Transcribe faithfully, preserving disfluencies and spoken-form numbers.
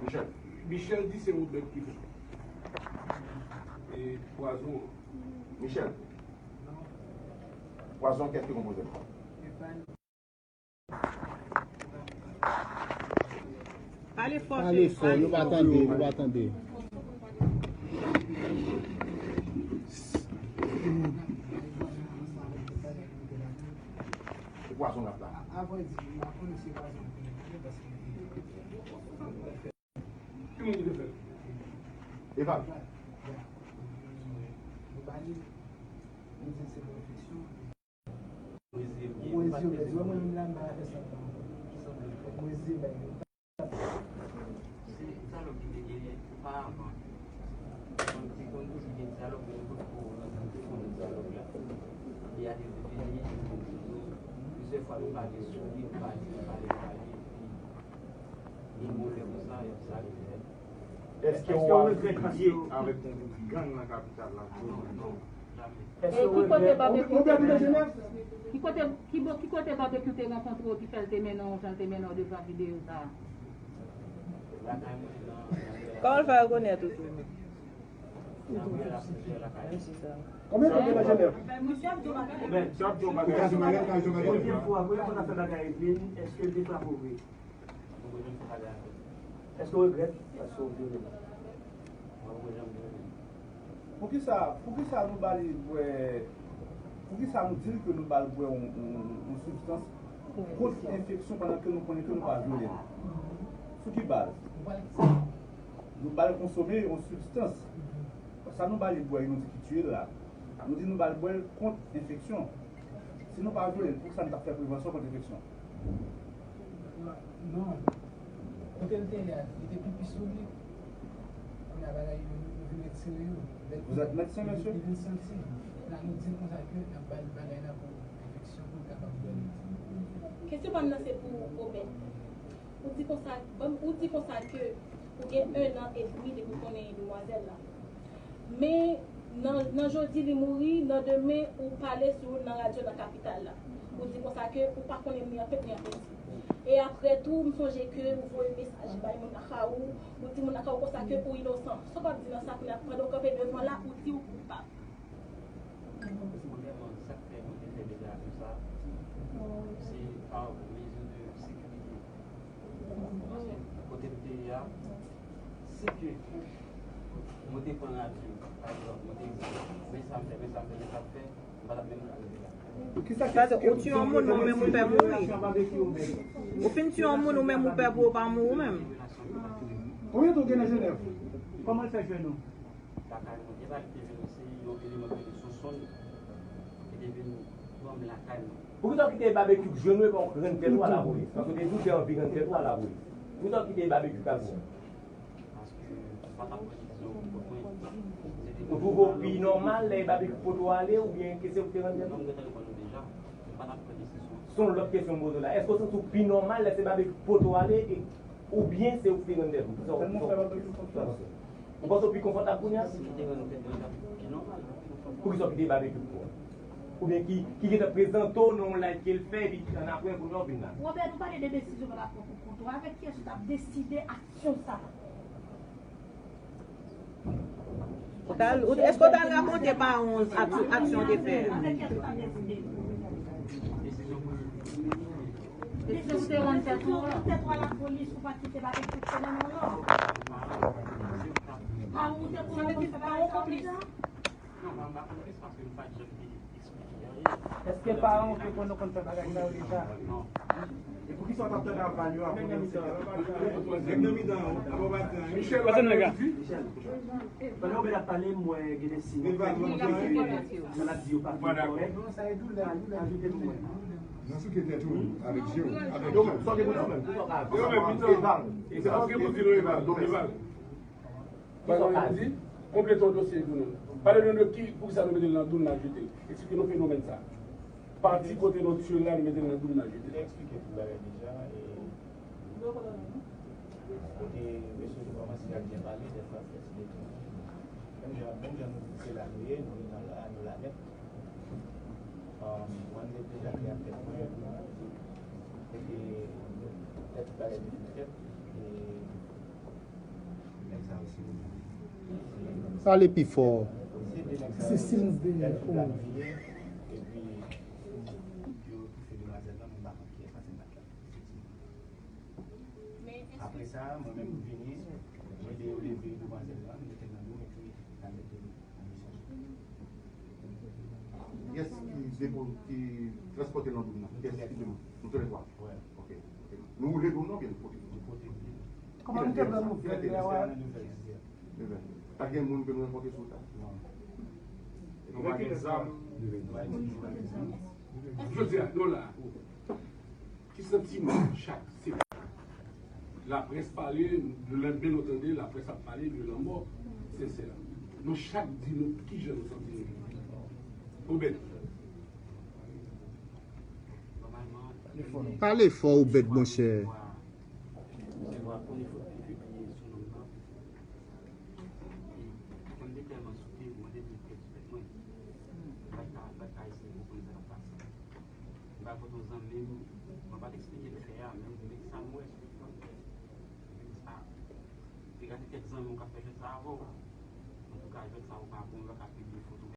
Michel. Michel di se Robert ki fè. E pwazon an. Michel. Pwazon an, kiyès ki konpoze l? Pale fò, Pale fò, nou pa tande, nou pa tande. Se pwazon l ap la. Ki moun ki te fè l? Eval. Se dyalòg ki te genyen oparavan. Konn te konn toujou gen dyalòg, men nou tout pou nan te konn dyalòg la. E a te vini, plizyè fwa nou pale sou li, nou pale, nou pale, nou pale, epi gen yon lè konsa, y ap sa rive. Èske w ap lye avèk yon gwoup gang nan kapital la? Non, non, jamè. E ki kote babekyou te mennen w? Ki kote, ki bo-, ki kote babekyou te rankontre w ki fè l te mennen w jan l te mennen w devan videyo sa a? Kòman l fè rekonèt ou tou? Mesye sa. Konbyen tan w gen nan Jenèv? Premye fwa, premye fwa n ap fè bagay epi, èske l te frape w vre? Èske w regrèt paske w vyole l? Mwen, mwen janm vyole l. Poukisa, poukisa nou ba li bwè, poukisa nou di l ke nou ba l bwè yon, yon, yon sibstans kont enfeksyon pandan ke nou konnen ke nou pa vyole l? Sou ki baz? Nou ba l konsome yon sibstans. Sa nou ba li bwè, nou di ki tiye l la. Nou di nou ba l bwè l kont enfeksyon. Si nou pa vyole l, poukisa nou t ap fè prevansyon kont enfeksyon? Non. Kote l te ye a, li te pipi sou li. Kounye a bagay yo, yo vin retire yo. Lè Vous êtes médecin, monsieur? Li vin santi. La nou di l konsa ke n ap ba l bagay la pou enfeksyon pou l kapab bwè l. Kesyon pa m nan se pou Obed. Ou di konsa, ban m, ou di konsa ke ou gen en an edmi depi w konnen demwazèl la. Men nan, nan jodi li mouri, nan demen ou pale sou l nan radyo nan kapital la. Ou di konsa ke ou pa konnen ni an tèt ni an peti. E apre tou, m sonje ke ou voye mesaj bay moun nan Kawou, ou di moun nan Kawou konsa ke ou inosan. Sa w p ap di nan sa kounye a, pandan w kanpe devan la, ou di ou koupab? Premyèman, sa k fè mwen te fè deklarasyon sa a, se pa mezi de sekirite. Paske kote m te ye a, si ke mwen te pran radyo, pa egzanp, mwen te di, men sa m fè, men sa m fè, men sa m fè, m pa t ap menm ka rive la. Paske ou tiye yon moun, men ou menm ou pè mouri. Ou fin tiye yon moun, ou menm ou pè pou ou pa mouri ou menm. Konbyen tan w gen nan Jenèv? Kòman l fè jwenn ou? Lakay mwen. Epa ki te vin, se yon eleman ki rele Sonsonn ki te vin pran m lakay mwen. Poukisa w kite Babekyou jwenn ou epi w rann tèt ou a lapolis? Paske w te di w te anvi rann tèt ou a lapolis. Poukisa w kite Babekyou t al pran w? Paske m pa t ap pran desizyon pou kont mwen. Ou twouve w pi nòmal lè Babekyou pote w ale oubyen ke se ou ki te rann tèt ou? Non, m gentan reponn ou deja. M pa t ap pran desizyon. Se yon lòt kesyon m poze w la. Èske w santi w pi nòmal lè se Babekyou ki pote w ale e, oubyen se ou ki te rann tèt ou? Kisa w, kisa w, kisa w panse? Ou panse w pi konfòtab kounye a? Si m te rann tèt mwen, sa pi nòmal. Poukisa w kite Babekyou pran w? Oubyen ki, ki gentan prezante w nan yon live ke l fè, epi annapre, kounye a w vin la? Robert, nou pale de desizyon w pral pran pou kont ou. Avèk kiyès ou t ap deside aksyon sa a? Ou t al, ou, èske w t al rakonte paran w ak-, aksyon w te fè a? Avèk kiyès ou t ap deside? Desizyon pou li. Desizyon pou te rann tèt ou an. Tèt ou a lapolis, ou pa kite Babekyou fè nan men w. Paran w te konnen pou fè bagay sa yo deja? Non, m pa konplis paske m pa t janm te eksplike anyen. Èske paran w te konnen w konn fè bagay sa yo deja? Non. E poukisa w t ap tande aval yo avan w te... Nèg nan mitan an, avan w pati an. Michel, pase nèg la. Pandan w ap pale, m wè gen de siy. Maladi yo pa fin kòrèk. Ajoute pou mwen. Nan souke tèt ou, avèk je w, avèk je w. Yo menm, yo menm, mitan an. Eval. Se paske pou di nou Eval. Donk, Eval. Bagay yo di, konplete yon dosye pou nou. Pale nou de ki, poukisa nou mete l nan doum, n al jete l. Eksplike nou fenomèn sa a. Pati kote nou tiye l la, nou mete l nan doum, n al jete l. Te eksplike tout bagay deja, e kote mesye Louis kòmanse ap byen pale, dèfwa fè ti detoune. Menm jan, menm jan nou di se la nou ye, nou ye nan la, nou la nèt. Um, mwen, m te deja klè ak tèt mwen. Epi, lè tout bagay te fin fèt, e Pale pi fò. Se Sims de Komo. Apre sa, mwen menm m vini, mwen de yo leve demwazèl la, m mete l nan do m epi n al mete l nan misyon. Kiyès ki depo ki transpòte nan do m nan? Kiyès ki depo? Nou tou lè twa. Wè. Ok. Ok. Nou woule do m nan oubyen nou pote? Nou pote. Kòman nou te pran nouvèl lè wè? Even. Pa gen moun ke nou rankontre sou wout la? Non. Nou pa gen zam. Jodi a, nou la. Ki santiman chak se laprès pale, lelenmen nou tande laprès ap pale de lanmò Sensè. Nou chak di nou kijan nou santi nou. Obed. Pale fò, Obed, monchè. Mwen te tèlman souke, mwen te vin pèdi tèt mwen. Mwen pa t ka, mwen pa t ka eseye konprann sa k ap pase. Mwen pa kote yon zanmi m, mwen pa t eksplike l fè a, men m di, men sa m wè sou ekran. Mwen di, a, degade kèk zanmi w k ap fè jwèt sa avè w. Antouka, jwèt sa ou pa bon, yo pa ka pibliye foto.